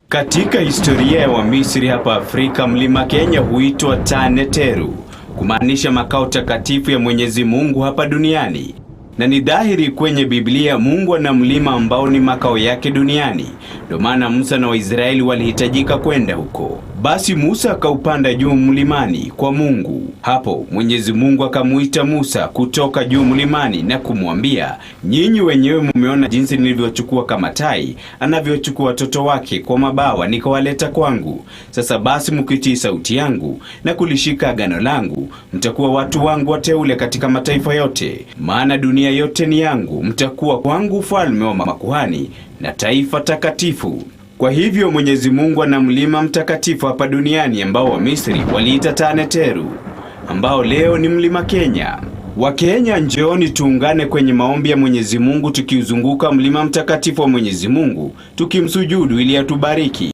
Katika historia ya Wamisri hapa Afrika, mlima Kenya huitwa Taneteru, kumaanisha makao takatifu ya Mwenyezi Mungu hapa duniani. Na ni dhahiri kwenye Biblia Mungu ana mlima ambao ni makao yake duniani. Ndio maana Musa na Waisraeli walihitajika kwenda huko. Basi Musa akaupanda juu mlimani kwa Mungu. Hapo Mwenyezi Mungu akamuita Musa kutoka juu mlimani na kumwambia, nyinyi wenyewe mumeona jinsi nilivyochukua kama tai anavyochukua watoto wake kwa mabawa nikawaleta kwangu. Sasa basi mkitii sauti yangu na kulishika agano langu, mtakuwa watu wangu wateule katika mataifa yote, maana dunia yote ni yangu. Mtakuwa kwangu ufalme wa makuhani na taifa takatifu. Kwa hivyo Mwenyezi Mungu ana mlima mtakatifu hapa duniani ambao Wamisri waliita Taneteru, ambao leo ni mlima Kenya. Wakenya, njooni tuungane kwenye maombi ya Mwenyezi Mungu tukiuzunguka mlima mtakatifu wa Mwenyezi Mungu tukimsujudu ili atubariki.